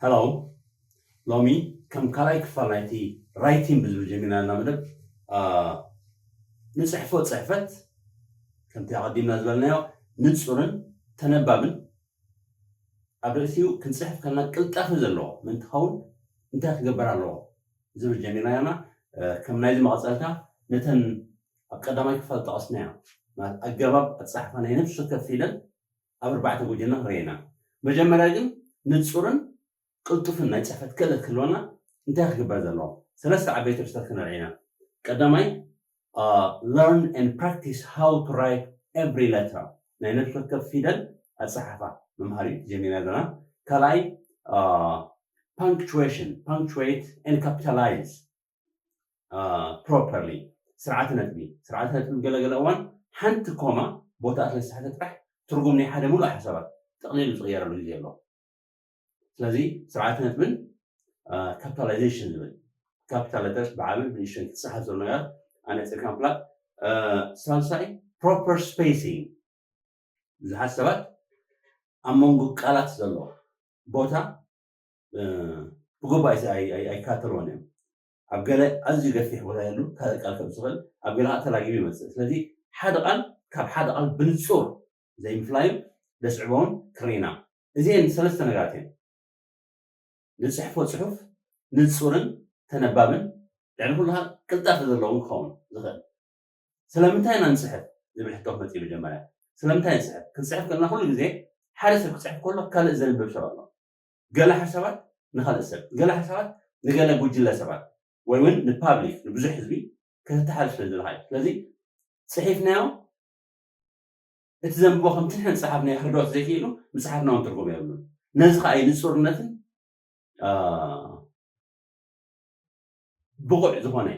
Hello. ሎሚ ከም ካልኣይ ክፋል ናይቲ ራይቲንግ ብዝብል ጀሚርና ዘለና መደብ፣ አ፣ ንጽሕፎ ጽሕፈት ከምቲ ኣቐዲምና ዝበልናዮ ንጹርን ተነባብን፣ ኣብ ርእሲኡ ክንጽሕፍ ከለና ቅልጣፈ ዘለዎ ምእንቲ ክኸውን እንታይ ክግበር ኣለዎ ዝብል ጀሚርና ኢና። እ፣ ከም ናይዚ መቐጸልታ ነተን ኣብ ቀዳማይ ክፋል ጠቐስናዮ፣ ማለት ኣገባብ ኣጻሕፋ ናይ ነፍሲ ወከፍ ፊደል ኣብ ኣርባዕተ ጉጅና ንርኢ ኢና። መጀመርያ ግን ንጹርን ቅልጡፍን ናይ ጽሕፈት ክእለት ክህልወና እንታይ ክግበር ዘለዎ? ሰለስተ ዓበይቲ ርእስታት ክንርኢ ኢና። ቀዳማይ፣ uh, learn and practice how to write every letter። ናይ ነፍሲ ወከፍ ፊደል ኣጸሓፋ ምምሃር እዩ ጀሚርና ዘለና። ካልኣይ፣ uh, punctuation፣ punctuate and capitalize properly። ስርዓተ ነጥቢ፣ ስርዓተ ነጥቢ ገለገለ እዋን ሓንቲ ኮማ ቦታ ስለ ዝተሓተ ጥራሕ ትርጉም ናይ ሓደ ሙሉእ ሓሳባት ጠቕሊሉ ዝቕየረሉ ግዜ ኣሎ። ስለዚ ስርዓተ ነጥብን ካፒታላይዜሽን ዝብል፣ ካፒታል ሌተርስ ብዓብን ብንእሽቶን ክፀሓፍ ዘሎ ነገር ኣነፂርካ ምፍላጥ። እ፣ ሳልሳይ፣ ፕሮፐር ስፔሲንግ፣ ብዙሓት ሰባት ኣብ መንጎ ቃላት ዘሎ ቦታ፣ እ፣ ብግቡእ ኣይስ- ኣይ- ኣይ- ኣይከታተልዎን እዮም። ኣብ ገለ ኣዝዩ ገፊሕ ቦታ ይህሉ፣ ካልእ ቃል ከም ዝኽእል፣ ኣብ ገለ ከዓ ተላጊቡ ይመፅእ። ስለዚ ሓደ ቃል ካብ ሓደ ቃል ብንፁር ዘይምፍላዩ ደስዕቦውን ክርኢና። እዚአን ሰለስተ ነገራት እየን። ንፅሕፎ ፅሑፍ ንፁርን ተነባብን፣ ልዕሊ ኩሉ ከዓ ቅልጣፈ ዘለውን ክኸውን ዝኽእል። ስለምንታይ ኢና ንፅሕፍ ዝብል ሕቶ ክመፅእ እዩ መጀመርያ። ስለምንታይ ንፅሕፍ? ክንፅሕፍ ከለና ኩሉ ግዜ ሓደ ሰብ ክፅሕፍ ከሎ ካልእ ዘንብብ ሰብ ኣሎ። ገለ ሓሳባት ንኻልእ ሰብ፣ ገለ ሓሳባት ንገለ ጉጅለ ሰባት፣ ወይ እውን ንፓብሊክ፣ ንብዙሕ ህዝቢ ከተተሓልፍ ስለ ዝደለኻ እዩ። ስለዚ ፅሒፍናዮ እቲ ዘንብቦ ከምቲ ንሕና ዝፀሓፍናዮ ክርድኦ ዘይክእሉ ምፅሓፍና እውን ትርጉም የብሉን። ነዚ ከዓ እዩ ንፁርነትን፣ አ፣ ብቑዕ ዝኾነ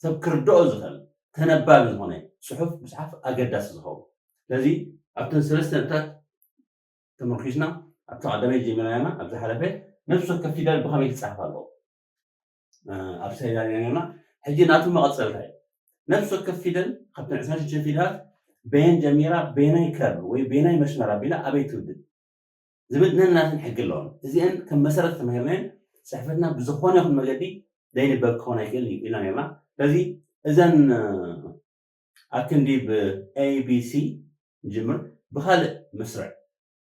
ሰብ ክርድኦ ዝኽእል ተነባቢ ዝኾነ ፅሑፍ ምፅሓፍ ኣገዳሲ ዝኸውን። ስለዚ ኣብተን ሰለስተ ነጥብታት ተመርኪስና ኣብቲ ቀዳማይ ጀሚርና ኢና። ኣብ ዝሓለፈ ነፍሲ ወከፍ ፊደል ብኸመይ ክፀሓፍ ኣለዎ፣ እ፣ ኣብ ሰሌዳ ኔርና። ሕጂ ናቱ መቐፀልታ እዩ። ነፍሲ ወከፍ ፊደል ካብተን ዕስራን ሽዱሽተን ፊደላት በየን ጀሚራ፣ በየናይ ከርብ ወይ በየናይ መስመር ኣቢላ ኣበይ ትውድእ ዝብል ነናተን ሕጊ ኣለዎን። እዚአን ከም መሰረት ተማሂርናየን ፅሕፈትና ብዝኾነ ይኹን መገዲ ዘይንበብ ክኸውን ኣይክእልን እዩ ኢልና ኔርና። ስለዚ እዘን፣ እ፣ ኣክንዲ ብ A B C ንጅምር፣ ብኻልእ መስርዕ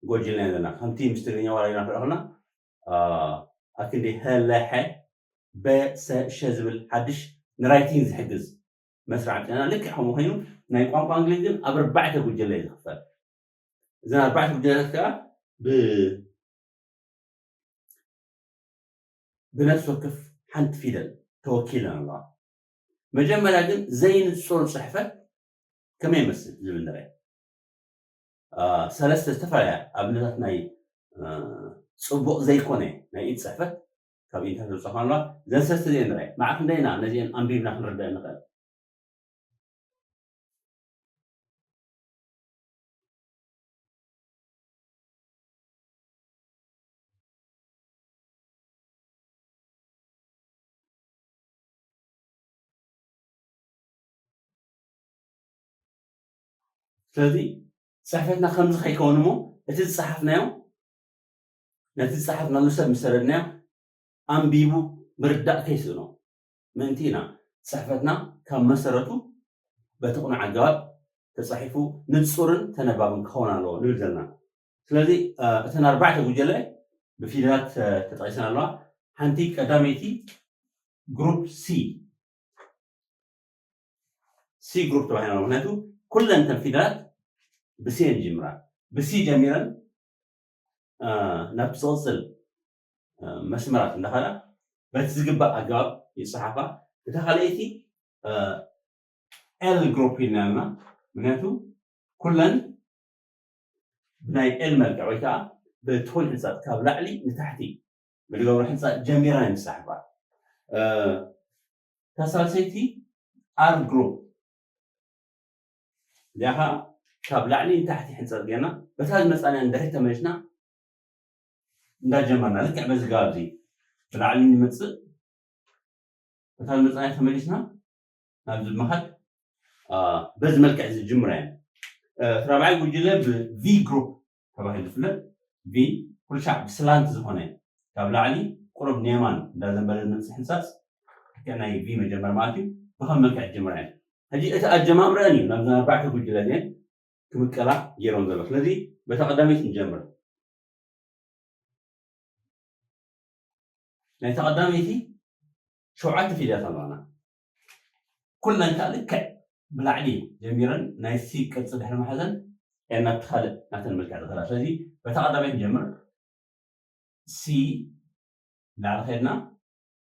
ጎጅልና ዘለና። ከምቲ ምስ ትግርኛ ዋላ ኢና ክንርኢ ከለና፣ አ፣ ኣክንዲ ሀ ለ ሐ በ ሰ ሸ ዝብል ሓድሽ ንራይቲንግ ዝሕግዝ መስርዕ ኣምፂእና። ልክዕ ከምኡ ኮይኑ ናይ ቋንቋ እንግሊዝ ግን ኣብ ኣርባዕተ ጉጅለ እዩ ዝኽፈል። እዘን ኣርባዕተ ጉጅለታት ከዓ ብ-፣ ብነፍሲ ወከፍ ሓንቲ ፊደል ተወኪለን ኣለዋ። መጀመርያ ግን ዘይንጹር ጽሕፈት ከመይ ይመስል ዝብል ንርአ። አ፣ ሰለስተ ዝተፈላለያ ኣብነታት ናይ፣ አ፣ ጽቡቕ ዘይኮነ ናይ ኢድ ጽሕፈት ካብ ኢንተርነት ዝወጻ ኣለዋ። እዘን ሰለስተ እዚአን ንርአ። መዓት ክንደይና ነዚአን ኣንቢብና ክንርድእ ንኽእል? ስለዚ ጽሕፈትና ከምዚ ከይከውን እሞ እቲ ዝጸሓፍናዮ ነቲ ዝጸሓፍናሉ ሰብ ምስ ሰደድናዮ ኣንቢቡ ምርዳእ ከይስእኖ ምእንቲ ኢና ጽሕፈትና ካብ መሰረቱ በቲ ቅኑዕ ኣገባብ ተጻሒፉ ንጹርን ተነባብን ክኸውን ኣለዎ ንብል ዘለና። ስለዚ፣ እ፣ እተን ኣርባዕተ ጉጀለ ብፊደላት፣ እ፣ ተጠቒሰን ኣለዋ። ሓንቲ ቀዳመይቲ ግሩፕ ሲ፣ ሲ ግሩፕ ተባሂለን ኣለዋ። ምኽንያቱ ኩለን እተን ፊደላት ብሲ እየን ዝጅምራ። ብሲ ጀሚረን፣ እ፣ ናብቲ ዝቕጽል፣ እ፣ መስመራት እንዳኸዳ በቲ ዝግባእ ኣገባብ ይጸሓፋ። እታ ካልኣይቲ፣ እ፣ ኤል ግሩፕ ኢልና ኣለና። ምኽንያቱ ኩለን ብናይ ኤል መልክዕ ወይ ከዓ ብትኹል ሕንጻጽ ካብ ላዕሊ ንታሕቲ ብዝገብሮ ሕንጻጽ ጀሚረን እየን ዝጸሓፋ። እ፣ እታ ሳልሰይቲ ኣር ግሩፕ፣ እዚኣ ኸዓ ካብ ላዕሊ ንታሕቲ ሕንጸጽ ጌርና በታ ዝመጻና ንድሕሪት ተመሊስና እንዳጀመርና ልክዕ በዚ ገባብ እዚ ብላዕሊ ንመጽእ፣ በታ ዝመጻና ተመሊስና ናብዚ ብምኻድ፣ አ፣ በዚ መልክዕ እዚ ዝጅምራ እየን። እ፣ እቲ ራብዓይ ጉጅለ ብቪ ግሩፕ ተባሂሉ ዝፍለጥ፣ ቪ ኩሉ ሻዕ ብስላንት ዝኾነ ካብ ላዕሊ ቁሩብ ንየማን እንዳዘንበለ ዝመፅእ ሕንፃፅ ልክዕ ናይ ቪ መጀመር ማለት እዩ። ብኸም መልክዕ ትጀምራ እየን። ሕጂ እቲ ኣጀማምረአን እዩ ናብዘን ኣርባዕተ ጉጅለ እዚአን ክምቀላ ገይሮም ዘሎ። ስለዚ በታ ቀዳመይቲ ንጀምር። ናይታ ቀዳመይቲ ሸውዓተ ፊደላት ኣለዋና። ኩለን ከዓ ልክዕ ብላዕሊ ጀሚረን ናይ ሲ ቅርፂ ድሕሪ መሓዘን እየን ናብቲ ካልእ ናተን መልክዕ ዝኸዳ። ስለዚ በታ ቀዳመይቲ ንጀምር። ሲ ላዕሊ ከድና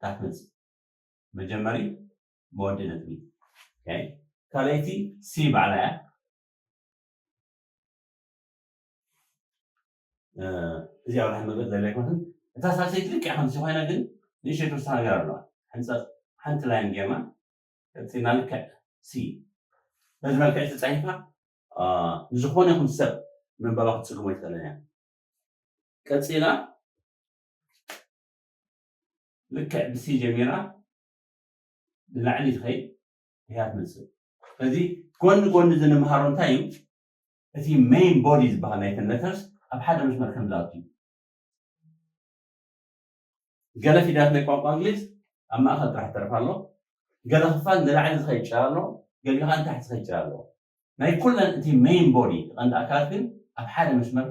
ታሕቲ መፅእ። መጀመሪ መወዲ ነጥቢ። ካልኣይቲ ሲ ባዕላ እያ። እዚኣ ብርሃን መግለፅ ዘድልያ ኣይኮነትን። እታ ሳልሰይቲ ልክዕ ከምዚ ኮይና ግን ንእሽተይ ተወሰነ ነገር ኣለዋ። ሕንፀት ሓንቲ ላይን ጌርና ቀፂልና ልክዕ ሲ በዚ መልክዕ ተፃሒፋ ንዝኾነ ይኹን ሰብ ምንባባ ክትፅግሞ ይትኽእልን እያ። ቀፂላ ልክዕ ብሲ ጀሚራ ንላዕሊ ትኸይድ እያ ትመፅእ። ስለዚ ጎኒ ጎኒ ዝንምሃሮ እንታይ እዩ? እቲ ሜን ቦዲ ዝበሃል ናይ ተን ለተርስ ኣብ ሓደ መስመር ከም ዝኣቱ እዩ። ገለ ፊደላት ናይ ቋንቋ እንግሊዝ ኣብ ማእኸል ጥራሕ ተርፍ ኣሎ። ገለ ክፋል ንላዕሊ ዝኸይድ ጭራ ኣሎ፣ ገሊኡ ከዓ ንታሕቲ ዝኸይድ ጭራ ኣሎ። ናይ ኩለን እቲ ሜን ቦዲ ቀንዲ ኣካላት ግን ኣብ ሓደ መስመር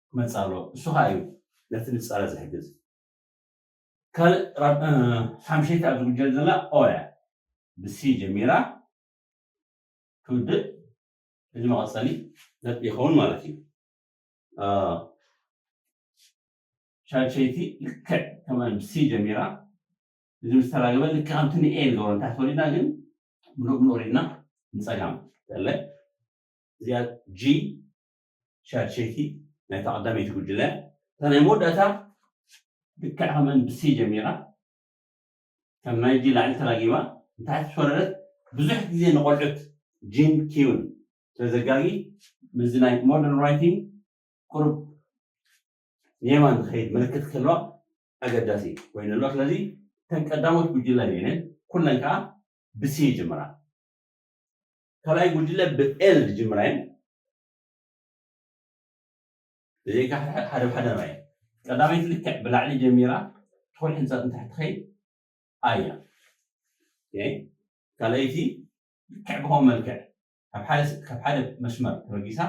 ክመፅእ ኣለዎ። እሱ ከዓ እዩ ነቲ ንፃረ ዝሕግዝ። ካልእ ሓምሸይቲ ኣብዚ ጉጀል ዘላ ኦ እያ። ብሲ ጀሚራ ትውድእ። እዚ መቐፀሊ ነጥቢ ይኸውን ማለት እዩ። ሻድሸይቲ ልክዕ ከማን ብሲ ጀሚራ እዚ ምስ ተራገበ ልክዕ ከምቲ ንኤ ንገብሮ ንታሕቲ ወሪድና ግን ምሉእ ምሉእ ወሪድና ንፀጋም ተለ እዚኣ ጂ ሻድሸይቲ ናይታ ቀዳመይቲ ጉጅለ እታ ናይ መወዳእታ ልክዕ ከመን ብሲ ጀሚራ ከም ናይ ጂ ላዕሊ ተራጊባ ንታሕቲ ተወረደት። ብዙሕ ግዜ ንቆልዑት ጂን ኪውን ስለዘጋጊ ምስዚ ናይ ሞደርን ራይቲንግ ቁሩብ ንየማን ዝኸይድ ምልክት ክህልዋ ኣገዳሲ ኮይኑ ኣሎ። ስለዚ እተን ቀዳሞት ጉጅለ እየን ኩለን ከዓ ብሲ ይጅምራ። ካልኣይ ጉጅለ ብኤል ዝጅምራ እየን። ብዘይካ ሓደ ብሓደ ራእየ ቀዳመይቲ ልክዕ ብላዕሊ ጀሚራ ትኹል ሕንፃት እንተ ትኸይድ ኣያ ካልኣይቲ ልክዕ ብኸም መልክዕ ካብ ሓደ መስመር ተበጊሳ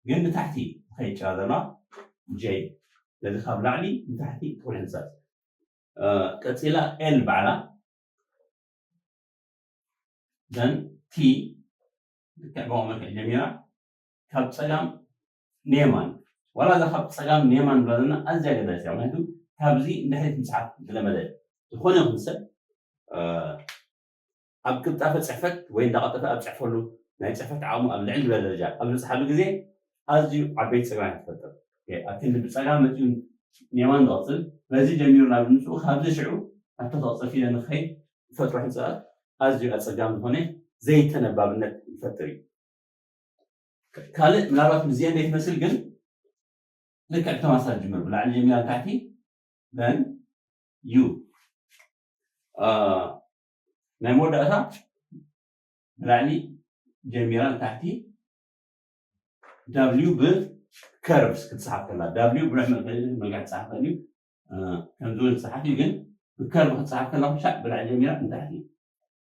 ግን ንታሕቲ ትኸይድ ጭራ ዘለዋ ጀይ ስለዚ ካብ ላዕሊ ንታሕቲ ትኹል ሕንፃት ቀፂላ ኤል ባዕላ ዘን ቲ ልክዕ ብኸም መልክዕ ጀሚራ ካብ ፀጋም ንየማን ዋላ እዛ ካብ ፀጋም ንየማን ብላ ዘለና ኣዝያ ገዳሲት እያ። ምክንያቱ ካብዚ ንድሕሪት ምፅሓፍ ዝለመደ ዝኾነ ይኹን ሰብ ኣብ ቅልጣፈ ፅሕፈት ወይ እንዳቐልጠፈ ኣብ ፅሕፈሉ ናይ ፅሕፈት ዓቕሙ ኣብ ልዕል ዝበለ ደረጃ ኣብ ዝበፅሓሉ ግዜ ኣዝዩ ዓበይቲ ፀገማት ትፈጥር። ኣብ ክንዲ ብፀጋም መፅኡ ንየማን ዝቐፅል በዚ ጀሚሩ ናብ ምፅኡ ካብዚ ሽዑ ኣብቲ ክቕፅል ፊደ ንክኸይድ ዝፈጥሮ ሕንፃት ኣዝዩ ኣፀጋሚ ዝኾነ ዘይተነባብነት ይፈጥር እዩ። ካልእ ምናልባት ምስዚአን ዘይትመስል ግን ልክዕ ብተማሳሊ ጅምር ብላዕሊ ጀሚራ ታሕቲ ን ዩ ናይ መወዳእታ ብላዕሊ ጀሚራ ታሕቲ ዳብሊው ብከርቭስ ክትፅሓፍ ከላ ዳብሊው ብብዙሕ መልክዕ ክትፅሓፍ ከል ከምዚ እውን ዝፅሓፍ እዩ ግን ብከርቭ ክትፅሓፍ ከላ ኩሻዕ ብላዕሊ ጀሚራ ንታሕቲ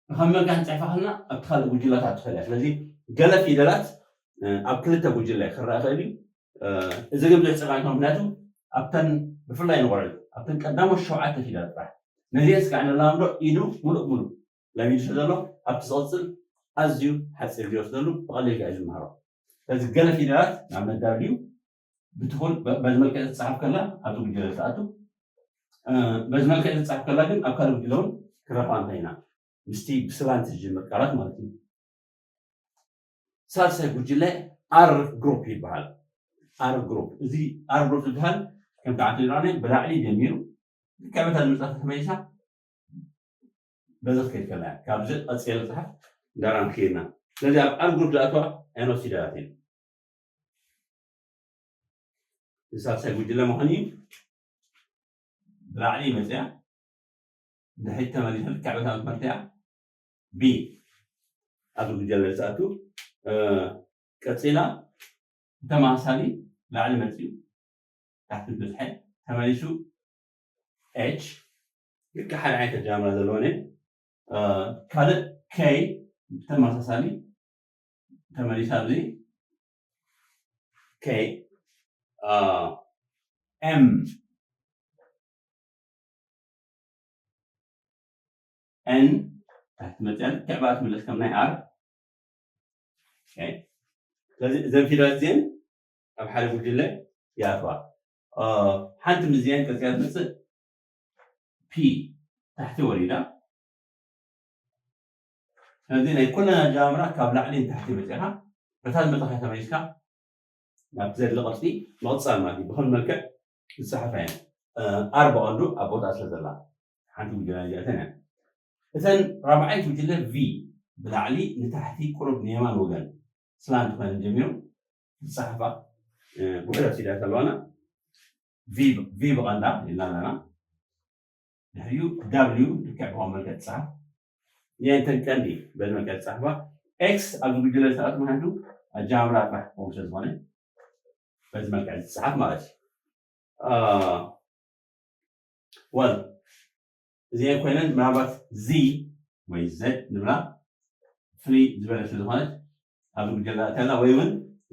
ብከም መልክዕ ክንፅሕፋ ከልና ኣብቲ ካልእ ጉጅላታት ትኽእል እያ። ስለዚ ገለ ፊደላት ኣብ ክልተ ጉጅለ ክረአ ይኽእል እዩ። እዚ ግን ብዙሕ ፀገም ኣይኮነ ምክንያቱ ኣብተን ብፍላይ ንቆልዑ ኣብተን ቀዳሞት ሸውዓተ ፊደላት ጥራሕ ነዚአን ስጋዕ ንላምዶ ኢዱ ሙሉእ ሙሉእ ለሚዱ ስለ ዘሎ ኣብቲ ዝቕፅል ኣዝዩ ሓፂር ግዜ ወስደሉ ብቐሊል እዩ ዝምሃሮ። ስለዚ ገለ ፊደላት ንኣብነት ዳብሊው ብትኹል በዚ መልክዕ ዝፀሓፍ ከላ ኣብዚ ጉጅለ ትኣቱ በዚ መልክዕ ዝፀሓፍ ከላ ግን ኣብ ካልእ ጉጅለ እውን ክረኽባ ንኽእል ኢና። ምስቲ ብስላንት ዝጅምር ቃላት ማለት እዩ። ሳልሳይ ጉጅለ ኣር ግሩፕ ይበሃል። ኣር ግሩፕ እዚ ኣር ግሩፕ ዝበሃል ከም ተዓንተ ይረኣኒ ብላዕሊ ጀሚሩ ልክዕ በታ ዝመፅኣ ተመሊሳ በዚ ክትከይድ ከላ እያ። ካብዚ ቀፂለ ዝፅሓፍ እንዳራን ክይድና ስለዚ ኣብ ኣር ግሩፕ ዝኣተዋ ኣይኖስ ፊደላት እየን። ሳልሳይ ጉጅለ ምዃኑ እዩ። ብላዕሊ መፅያ ድሕሪት ተመሊሱ ልክዕ በታ መስመር እቲኣ ቢ ኣብዚ ጉጀለ ዝኣቱ ቀፂላ ብተመሳሳሊ ላዕሊ መፂኡ ታሕቲ ዝበፅሐ ተመሊሱ H ልክዕ ሓደ ዓይነት ኣጀማምራ ዘለወን እየን። ካልእ K ብተመሳሳሊ ተመሊሳ ኣብዚ K M N ታሕቲ መፅያ ልክዕ ብኣ ትምለስ ከም ናይ R። ስለዚ እዘን ፊደላት እዚአን ኣብ ሓደ ጉጅለ ይኣትዋ። ሓንቲ ምስዚአን ቀፂላ ትመፅእ P ታሕቲ ወሪዳ። ስለዚ ናይ ኩለን ኣጀማምራ ካብ ላዕሊ ንታሕቲ መፂኻ በታ ዝመፀኻ ተመሊስካ ናብቲ ዘድሊ ቅርፂ ምቕፃል ማለት እዩ። ብኸም መልክዕ ዝፀሓፋ እየን። ኣር ብቐንዱ ኣብ ቦታ ስለ ዘላ ሓንቲ ጉጅለ እዚኣተን እየን። እተን ራብዓይ ጉጅለ V ብላዕሊ ንታሕቲ ቁሩብ ንየማን ወገን ስላንት ኮይነን ጀሚሩ ዝፀሓፋ ውሕዳት ፊደላት ኣለዋና። V ብቐንዳ ኢልና ኣለና። ድሕሪኡ W ልክዕ ብኸም መልክዕ ትፅሓፍ። እየን እተን ቀንዲ በዚ መልክዕ ዝፀሓፋ። ኤክስ ኣብዚ ጉጅለ ዝተኣት ምክንያቱ ኣጀማምራ ጥራሕ ክኸውን ስለ ዝኾነ በዚ መልክዕ ዝፀሓፍ ማለት እዩ። ወል እዚአን ኮይነን ምናልባት ዚ ወይ ዘድ ንብላ ፍልይ ዝበለ ስለ ዝኾነት ኣብዚ ጉጅለ ኣትያላ ወይ እውን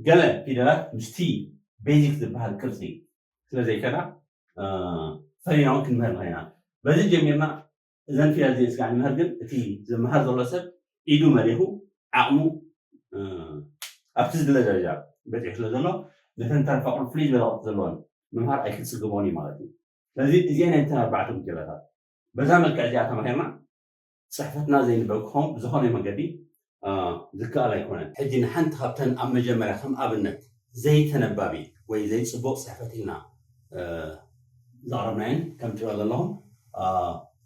ገለ ፊደላት ምስቲ ቤዚክ ዝበሃል ቅርፂ ስለ ዘይከዳ ፈሊና እውን ክንምህር ንኽእል ኢና። በዚ ጀሚርና እዘን ፊደላት እዚአን ስጋዕ ንምህር፣ ግን እቲ ዝመሃር ዘሎ ሰብ ኢዱ መሊኹ ዓቕሙ ኣብቲ ዝድለ ደረጃ በፂሑ ስለ ዘሎ ነተን ተረፋ ቁሩብ ፍልይ ዝበለ ቅርፂ ዘለወን ምምሃር ኣይክፅግቦን እዩ ማለት እዩ። ስለዚ እዚአን እተን ኣርባዕተ ጉጅለታት በዛ መልክዕ እዚኣ ተማሂርና ፅሕፈትና ዘይንበብ ክኸውን ብዝኾነ መገዲ ዝከኣል ኣይኮነን። ሕጂ ንሓንቲ ካብተን ኣብ መጀመርያ ከም ኣብነት ዘይተነባቢ ወይ ዘይፅቡቕ ፅሕፈት ኢልና ዘቕረብናየን ከም ትሪኦ ዘለኹም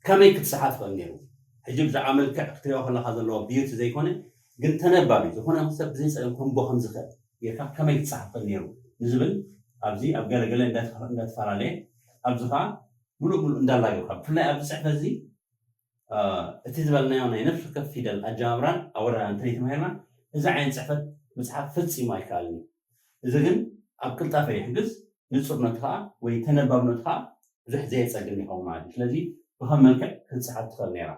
ከመይ ክትፅሓፍ ትኽእል ነይሩ? ሕጂ ብዛዕባ መልክዕ ክትሪኦ ከለኻ ዘለዎ ቢዩቲ ዘይኮነ ግን ተነባቢ ዝኾነ ሰብ ብዘይፀገም ከንቦ ከም ዝኽእል ጌርካ ከመይ ክትፅሓፍ ትኽእል ነይሩ ንዝብል ኣብዚ ኣብ ገለገለ እንዳተፈላለየ ኣብዚ ከዓ ሙሉእ ሙሉእ እንዳላገብካ ብፍላይ ኣብዚ ፅሕፈት እዚ እቲ ዝበልናዮ ናይ ነፍሲ ወከፍ ፊደል ኣጀማምራን ኣወዳድራን እንተዘይተማሂርና እዚ ዓይነት ፅሕፈት ምፅሓፍ ፈፂሙ ኣይከኣልን እዩ። እዚ ግን ኣብ ቅልጣፈ ይሕግዝ፣ ንፁርነቱ ከዓ ወይ ተነባብነቱ ከዓ ብዙሕ ዘየፀግም ይኸውን ማለት እዩ። ስለዚ ብከም መልክዕ ክትፅሓፍ ትኽእል ነይራ።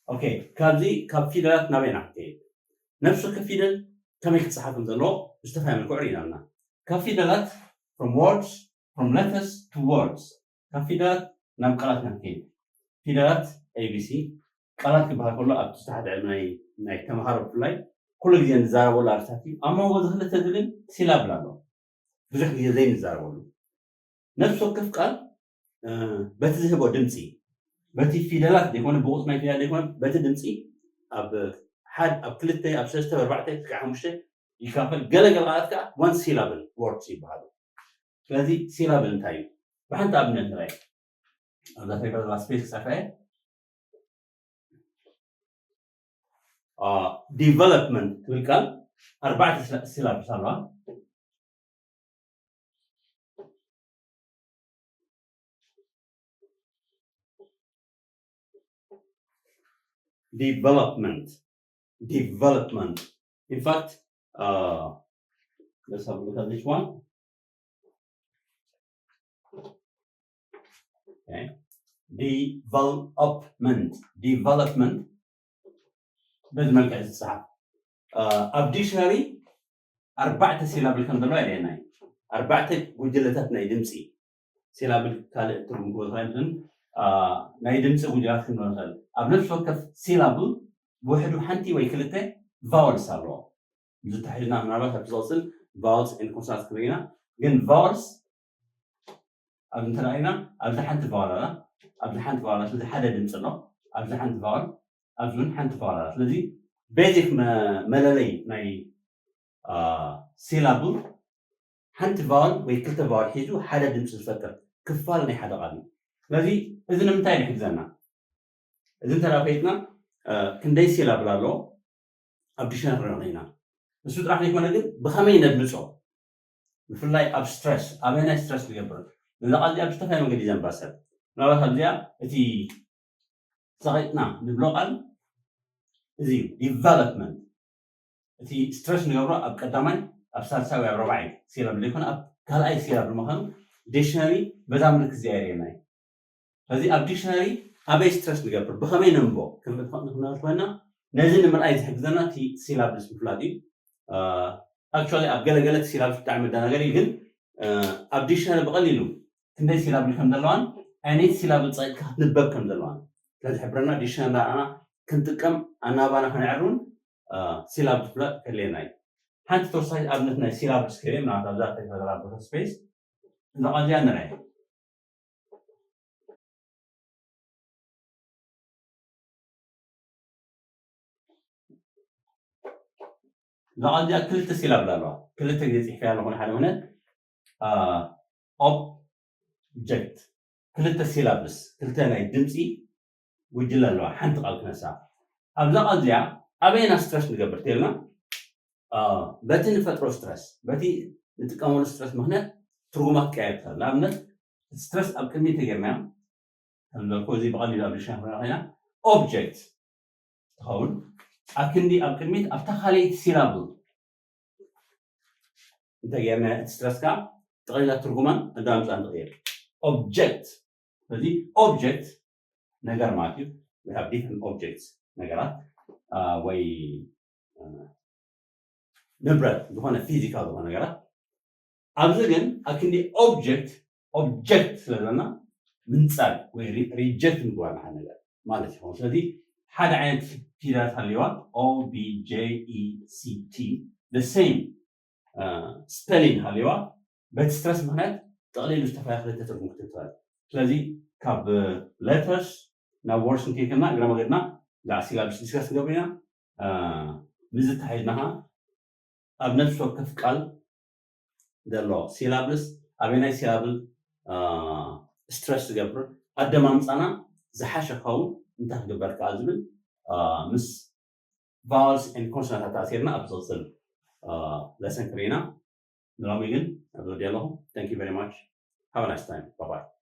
ኦኬ፣ ካብዚ ካብ ፊደላት ናበይና ክትከይድ? ነፍሲ ወከፍ ፊደል ከመይ ክትፅሓፍ ከም ዘለዎ ብዝተፈላለየ መልክዑ ርኢና ኣለና። ካብ ፊደላት from words from letters to words ካብ ፊደላት ናብ ቃላት ኢና ንከይድ። ፊደላት ኤቢሲ ቃላት ክበሃል ከሎ ኣብቲ ዝተሓተ ዕድመ ናይ ተምሃሮ ብፍላይ ኩሉ ግዜ ንዛረበሉ ኣርእስታት እዩ። ኣብ መንጎ እዚ ክልተ እዚ ግን ሲላብል ኣሎ ብዙሕ ግዜ ዘይንዛረበሉ። ነፍሲ ወከፍ ቃል በቲ ዝህቦ ድምፂ በቲ ፊደላት ዘይኮነ ብቁፅሪ ናይ ፊደላት ዘይኮነ በቲ ድምፂ ኣብ ሓደ ኣብ ክልተ ኣብ ሰለስተ ኣርባዕተ ክዓ ሓሙሽተ ይካፈል። ገለገለ ቃላት ከዓ one syllable words ይበሃሉ። ስለዚ ሲላብል እንታይ እዩ? ብሓንቲ ኣብነት ንርኣይ። ኣብዛ ፌደራል ስፔስ ክፀፍዐ ዲቨሎፕመንት ትብል ቃል ኣርባዕተ ሲላብስ ኣለዋ። Development. Development. In fact, uh, let's have a look at this one. Okay. Development. Development. በዚ መልክዕ ዝፀሓፍ ኣብ ዲክሽነሪ ኣርባዕተ ሲላብል ከም ዘለዋ የርእየና እዩ። ኣርባዕተ ጉጅለታት ናይ ድምፂ ሲላብል ካልእ ትርጉም ክህቦ ዝኽእል ግን ናይ ድምፂ ጉጅላት ክንብሎ ንኽእል። ኣብ ነፍሲ ወከፍ ሲላብል ብውሕዱ ሓንቲ ወይ ክልተ ቫወልስ ኣለዎ። ዝታሒዝና ምናልባት ኣብ ዝቕፅል ቫወልስ ኤንድ ኮንሶናንት ክንርኢ ኢና። ግን ቫወልስ ኣብ እንተረኣይና ኣብዚ ሓንቲ ቫወል ኣላ፣ ኣብዚ ሓንቲ ቫወል ኣላ። ስለዚ ሓደ ድምፂ ኣሎ። ኣብዚ ሓንቲ ቫወል፣ ኣብዚ እውን ሓንቲ ቫወል ኣላ። ስለዚ ቤዚክ መለለይ ናይ ሲላብል ሓንቲ ቫወል ወይ ክልተ ቫወል ሒዙ ሓደ ድምፂ ዝፈጥር ክፋል ናይ ሓደ ቃል እዩ። ስለዚ እዚ ንምንታይ ይሕግዘና? እዚ እንተ ፈይጥና ክንደይ ሲላብል ኣለዎ ኣብ ዲክሽነሪ ክንርኢ ኢና። እሱ ጥራሕ ዘይኮነ ግን ብኸመይ ነድምፆ፣ ብፍላይ ኣብ ስትረስ ኣበየናይ ስትረስ ዝገብር ነዛ ቃል እዚኣ ብዝተፈላለየ መንገዲ ዘንባ ሰብ ምናልባት ኣብዚኣ እቲ ሰቒጥና ንብሎ ቃል እዚ እዩ ዲቨሎፕመንት። እቲ ስትረስ ንገብሮ ኣብ ቀዳማይ ኣብ ሳልሳይ ወይ ኣብ ረባዓይ ሲላብል ዘይኮነ ኣብ ካልኣይ ሲላብል ምዃኑ ዲክሽነሪ በዛ ምልክት እዚኣ የርእየና እዩ። ስለዚ ኣብ ዲክሽነሪ ኣበይ ስትረስ ንገብር፣ ብኸመይ ነንቦ ክንብል ንኽእል ኮይና፣ ነዚ ንምርኣይ ዝሕግዘና እቲ syllables ምፍላጥ እዩ። ኣክቹዋሊ ኣብ ገለገለ syllables ብጣዕሚ መደናገሪ እዩ፣ ግን ኣብ ዲክሽነሪ ብቐሊሉ ክንደይ syllable ከም ዘለዋን ኣይነይቲ syllable ፀቂጥካ ክትንበብ ከም ዘለዋን ስለዝሕብረና፣ ዲክሽነሪ እንዳረኣና ክንጥቀም ኣናባና ከነዕርውን syllables ምፍላጥ ከድልየና እዩ። ሓንቲ ተወሳኺት ኣብነት ናይ syllables ከየ ምናልባት ኣብዛ ተፈጠራ ቦታ ስፔስ እዛ ቃል እዚኣ ንርኣያ። እዛ ቃል እዚኣ ክልተ syllable ኣለዋ። ክልተ ግዜ ፅሒፈያ ኣለኹ ንሓደ እውነት። ኦብጀክት፣ ክልተ syllables፣ ክልተ ናይ ድምፂ ጉጅለ ኣለዋ። ሓንቲ ቃል ክነሳ ኣብዛ ቃል እዚኣ ኣበየና ስትረስ ንገብር ተልና፣ በቲ ንፈጥሮ ስትረስ፣ በቲ ንጥቀመሉ ስትረስ ምክንያት ትርጉማ ክትቀየር ትኽእል። ንኣብነት ስትረስ ኣብ ቅድሚት ተገርና ከምዘልኩ እዚ ብቐሊሉ ኣብ ዲክሽነሪ ኮይና ኦብጀክት ትኸውን። ኣክንዲ ኣብ ቅድሚት ኣብታ ካልኣይቲ syllable እንተጌርና እቲ ስትረስ ከዓ ጠቕሊላ ትርጉማን ኣዳምፃን ትቕየር። ኦብጀክት፣ ስለዚ ኦብጀክት ነገር ማለት እዩ። We have different objects፣ ነገራት ወይ ንብረት፣ ዝኾነ ፊዚካል ዝኾነ ነገራት። ኣብዚ ግን ኣክንዲ ኦብጀክት ኦብጀክት ስለዘለና ምንፃል ወይ ሪጀክት ምግባር ንሓደ ነገር ማለት እዩ። ስለዚ ሓደ ዓይነት ፊደላት ሃልዋ ኦቢጀኢሲቲ the same spelling ሃልዋ በቲ ስትረስ ምክንያት ጠቕሊሉ ዝተፈላለየ ክልተ ትርጉም ክትህብ ትኽእል። ስለዚ ካብ ሌተርስ ናብ ወርድስ ንከይከና እግረ መገድና ብዛዕባ syllables ዲስከስ ንገብር ኢና። ምስ ዝተሓሒዝና ከዓ ኣብ ነፍሲ ወከፍ ቃል ዘሎ syllables ኣበናይ syllable ስትረስ ዝገብር ኣደማምፃና ዝሓሸ ክኸውን እንታይ ክግበር ከዓ ዝብል ምስ vowels and consonant ኣተኣሲርና ኣብ ዝቕፅል ለሰን ክርኢና። ንሎሚ ግን ኣብዚ ወዲኣ ኣለኹ። Thank you very much. Have a nice time. Bye bye.